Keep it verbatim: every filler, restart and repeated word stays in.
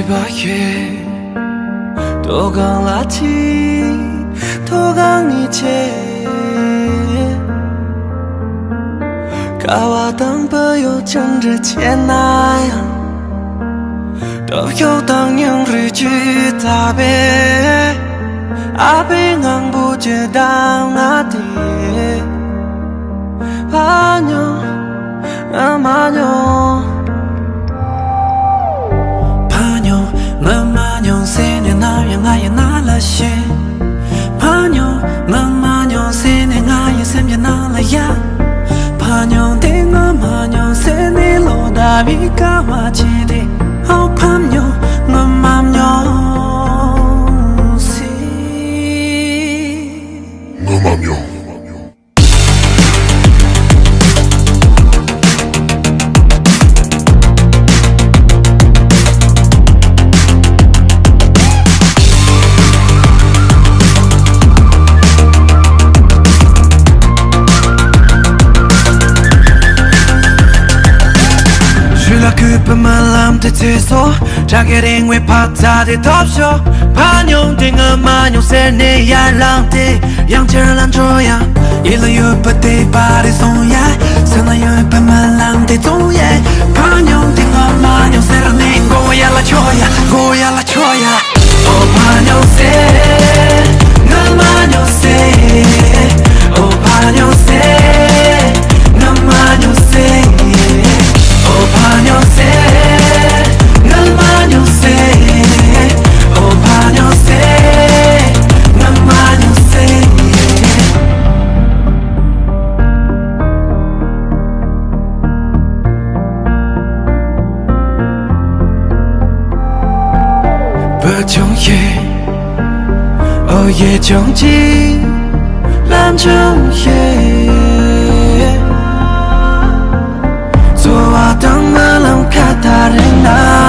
པ་ཡོད། མཐོ་སྒང་ལ་ཅི། མཐོ་སྒང་ཉིད་ཆེ། ཁ་བ་དང་བུ་ཡོད་ཅང་འདྲ་ཆེ་ན་ཡང་། སྟོབས་ཤུགས་དང་སྙིང་རུས་ཇི་ལྟ་བས། ཨ་ཕའི་ངང་པོ་ཇི་ལྟར་ང་དེ། ཕ་མྱོང་ང་མ་མྱོང་། ཕ་མྱོང་ང་མ་མྱོང་ཟེར་ནས་ནམ་ཡང་ང་ཡི་ནང་ལ་ཤི། ཕ་མྱོང་ང་མ་མྱོང་ཟེར་ནས་ང་ཡི་སེམས་ཀྱི་ནང་ལ་ཡ། ཕ་མྱོང་དེ་ང་མ་མྱོང་ཟེར་ནས་ལོ་ཟླ་བའི་དཀའ་བ་ཆེ་དེ། ཨོ་ཕ་མྱོང་ང་མ་མྱོང་ཟེར། ང་མ་མྱོང་། ཞུ་ལ་གུས་པའི་སྨོན་ལམ་དེ་ཚེ་སོ། བྲག་གི་རིང་བའི་ཕ་རྩ་དེ་ཐོབ་ཤོག་ཕ་མྱོང་དེ་ང་མ་མྱོང་ཟེར་ནས་ཡར་ལངས་ཏེ། ཡང་ཕྱིར་ལ་འགྲོ་ཡ། ཡིད་ལ་ཡོད་པ་དེ་པར་རེ་སོང་ཡ། སེམས་ལ་ཡོད་པའི་སྨོན་ལམ་དེ་བཙོང་ཡ། ཕ་མྱོང་དེ་ང་མ་མྱོང་ཟེར་ནས་མགོ་བོ་ཡར་ལ་ཕྱོགས་ཡ། མགོ་བོ་ཡར་ལ་ཕྱོགས་ཡ། ཨོ་ཕ་མྱོང་ཟེར། ང་མ་མྱོང་ཟེར། ཨོ་ཕ་མྱོང་ཟེར། ང་མ་མྱོང་ཟེར། ཨོ་ཕ་མྱོང་ཟེར། ང་མ་མྱོང་ཟེར། ཨོ་ཕ་མྱོང་ཟེར། ང་མ་མྱོང་ཟེར། བུ་ཆུང་ཞིག་ཨོ་ཡེ་ཆུང་ཆེ། ལམ་ཆུང་ཞིག་འཚོ་བ་དང་རྨི་ལམ་ཁ་ཐག་རིང་ན།